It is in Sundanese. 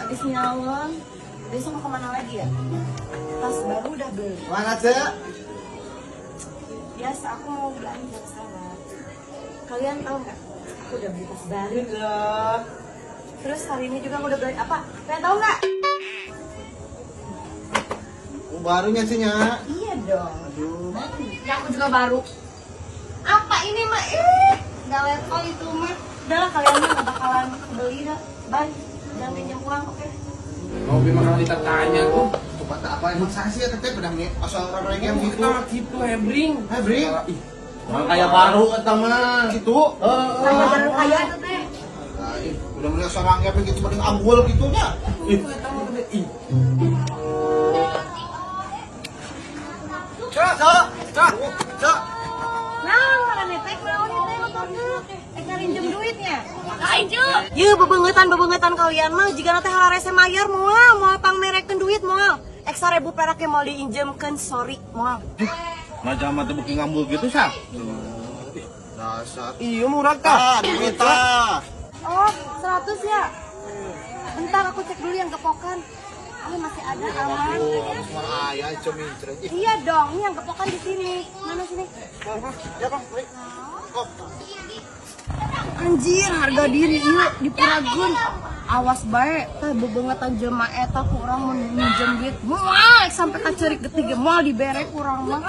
Habis nyalon. Besok mau kemana lagi ya? Tas baru udah beli. Mana, Cek? Biasa, aku mau belanja ke sana. Kalian tahu nggak? Aku udah beli tas baru loh. Terus hari ini juga aku udah beli apa? Kalian tahu nggak? Oh, barunya sih, nya. Iya dong. Aduh. Ya, aku juga baru. Apa ini mah? Eh, nggak level itu mah. Udah lah, kalian mah nggak bakalan beli dah. Bye. Jangan pinjam uang, oke? Mau beli makanan ditanya tuh. Coba tak apa emang saya sih ya teteh pedang nih asal orang game gitu. Kita mah gitu hebring. Hebring? Ih, orang kaya baru eta mah. Gitu. Heeh. Kayak orang kaya tuh teh. Nah, ih, udah mulai seorang game gitu mending ambul gitu nya. Ih, eta mah gede. Ih. Cak, cak, cak, cak. Nah, mana teh kunaon ieu teh motorna? Eh, ngarinjem duitnya. Lain cu. Yeuh, bebeungetan-bebeungetan kalian mah jigana teh hararese mayar moal, moal pangmerekeun duit moal. Ek 1000 perak ge moal diinjemkeun, sorry moal. Macam mata beuki ngambul gitu sah. Dasar. Iya murah tah. Ah, duit tah. Oh, 100 ya? Bentar, aku cek dulu yang gepokan. Oh, masih ada, aman. Semua ayah cemincreng. Ih, Iya dong, ini yang gepokan di sini. Mana sini? ya bang, baik. Oh, Anjir, harga diri ieu di Puragun. Awas bae, teh bebeungetan jelema eta ku urang mun minjem duit. Moal sampai ka ceurik getih ge moal dibere ku urang mah.